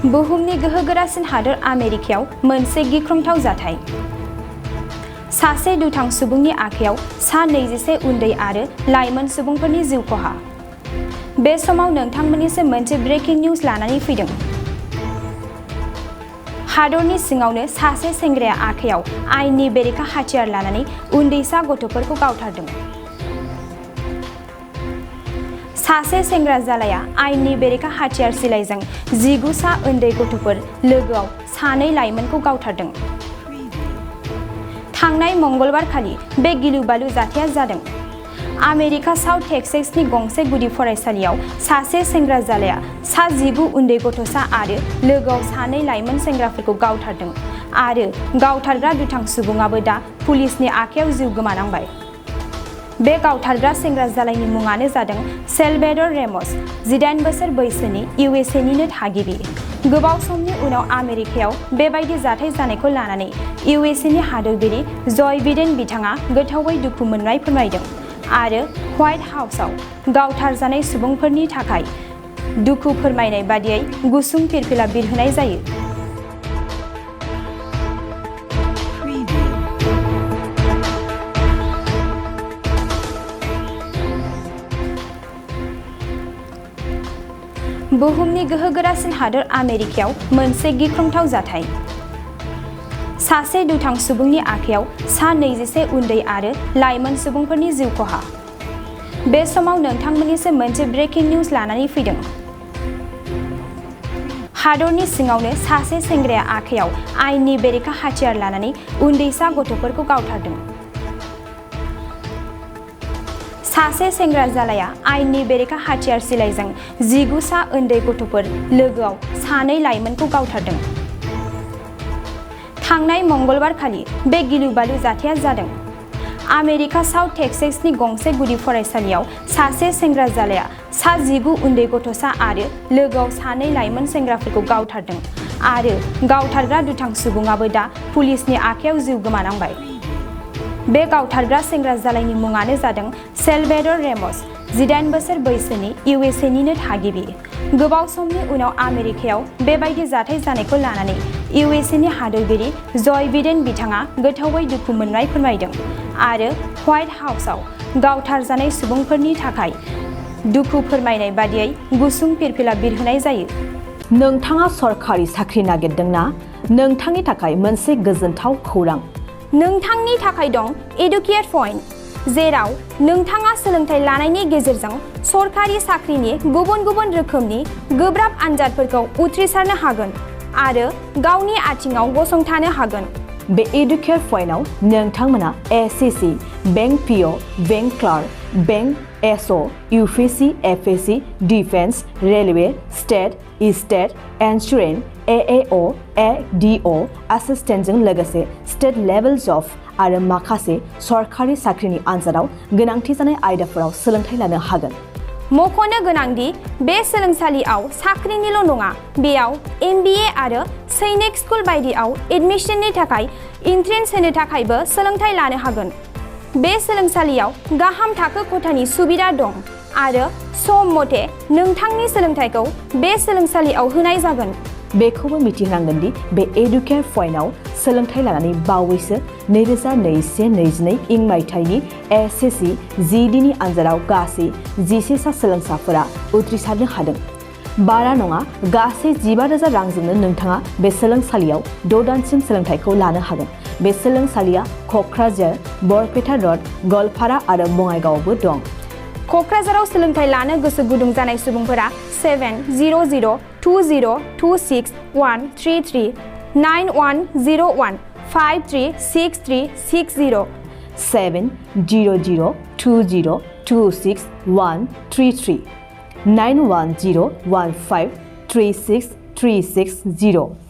बुहुमनि गोहोगोरासिन हादोर आमेरिकायाव मोनसे गिख्रंथाव जाथाय। सासे दुथां सुबुंनि आखायाव सा 21 उन्दै आरो लाइमोन सुबुंफोरनि जिउ खहा। बे समाव नोंथांमोननिसिम मोनसे ब्रेकिं निउज लानानै फैदों। हादरनि सिङावनो सासे सेंग्राया आखायाव आयेननि बेरेखा हाथियार लानानै उन्दैसा गथ'फोरखौ गावथारदों। सासे सेंग्रा जालाया आयेननि बेरेखा हाथियार सिलाइजों 19 सा उन्दै गथ'फोर लोगोआव सानै लाइमोनखौ गावथारदों। थांनाय मंगलबारखालि बे गिलु-बालु जाथाया जादों। आमेरिका साउथ टेक्सासनि गंसे गुदि फरायसालियाव सासे सेंग्रा जालाया सा 19 उन्दै गथ'सा आरो लोगोआव सानै लाइमोन सेंग्राफोरखौ गावथारदों आरो गावथारग्रा दुथां सुबुङाबो दा पुलिसनि आखायाव जिउ गोमानांबाय। बे गावथारग्रा सेंग्रा जालायनि मुङानो जादों सेल्वेडर रेमस, 18 बोसोर बैसोनि इउएसएनिनो थागिबि। गोबाव समनि उनाव आमेरिकायाव बेबायदि जाथाय जानायखौ लानानै इउएसएनि हादोरगिरि जय बिडेन बिथाङा गोथौवै दुखु मोननाय फोरमायदों आरो व्हाइट हाउसआव गावथारजानाय सुबुंफोरनि थाखाय दुखु फोरमायनाय बादियै गुसुं फिरफिला बिरहोनाय जायो। बुहुमनि गोहोगोरासिन हादोर आमेरिकायाव मोनसे गिख्रंथाव जाथाय। सासे दुथां सुबुंनि आखायाव सा 21 उन्दै आरो लाइमोन सुबुंफोरनि जिउ खहा। बे समाव नोंथांमोननिसिम मोनसे ब्रेकिं निउज लानानै फैदों। हादरनि सिङावनो सासे सेंग्राया आखायाव आयेननि बेरेखा हाथियार लानानै उन्दैसा गथ'फोरखौ गावथारदों। सासे सेंग्रा जालाया आयेननि बेरेखा हाथियार सिलाइजों 19 सा उन्दै गथ'फोर लोगोआव सानै लाइमोनखौ गावथारदों। थांनाय मंगलबारखालि बे गिलु-बालु जाथाया जादों। आमेरिका साउथ टेक्सासनि गंसे गुदि फरायसालियाव सासे सेंग्रा जालाया सा 19 उन्दै गथ'सा आरो लोगोआव सानै लाइमोन सेंग्राफोरखौ गावथारदों आरो गावथारग्रा दुथां सुबुङाबो दा पुलिसनि आखायाव जिउ गोमानांबाय। बे गावथारग्रा सेंग्रा जालायनि मुङानो जादों सेल्वेडर रेमस, 18 बोसोर बैसोनि इउएसएनिनो थागिबि। गोबाव समनि उनाव आमेरिकायाव बेबायदि जाथाय जानायखौ लानानै इउएसएनि हादोरगिरि जय बिडेन बिथाङा गोथौवै दुखु मोननाय फोरमायदों आरो व्हाइट हाउसआव गावथारजानाय सुबुंफोरनि थाखाय दुखु फोरमायनाय बादियै गुसुं फिरफिला बिरहोनाय जायो। नोंथाङा सरखारि साख्रि नागिरदोंना? नोंथांनि थाखाय मोनसे गोजोनथाव खौरां। नोंथांनि थाखाय दं एडुकेट पइन्ट, जेराव नोंथाङा सोलोंथाइ लानायनि गेजेरजों सरखारि साख्रिनि गुबुन गुबुन रोखोमनि गोब्राब आनजादफोरखौ उथ्रिसारनो हागोन आरो गावनि आथिङाव गसंथानो हागोन। बे एडुकेट पइन्टआव नोंथांमोना SSC, bank PO, bank clerk, bank SO, UPSC, FSC, defence, railway, state, insurance, AAO, ADO एसिस्टेन्टजों लोगोसे स्टेट लेभेल जब आरो माखासे सरखारि साख्रिनि आनजादाव गोनांथि जानाय आयदाफोराव सोलोंथाइ लानो हागोन। मख'नो गोनांदि बे सोलोंसालियाव साख्रिनिल' नङा, बेयाव एमबिए आरो सैनिक स्कुल बायदियाव एडमिशननि थाखाय एन्ट्रेन्स होनो थाखायबो सोलोंथाइ लानो हागोन। बे सोलोंसालियाव गाहाम थाखो खथानि सुबिदा दं आरो सम मथे नोंथांनि सोलोंथाइखौ बे सोलोंसालियाव होनाय जागोन। बेखौबो मिथिनांगोन दि बे एडुकेट पइन्टआव सोलोंथाइ लानानै बावैसो 2021-22 इं मायथाइनि एसएससि जिडिनि आनजादाव गासै 11 सा सोलोंसाफोरा उथ्रिसारनो हादों। बारा नङा, गासै 15,000 रांजोंनो नोंथाङा बे सोलोंसालियाव 6 दानसिम सोलोंथाइखौ लानो हागोन। बे सोलोंसालिया क'क्राझार, बरपेटा रड, गवालपारा आरो बङाइगावआवबो दं। क'क्राझाराव सोलोंथाइ लानो गोसो गुदुं जानाय सुबुंफोरा 700-226-133 9101 536360 700-226-133 9101 536360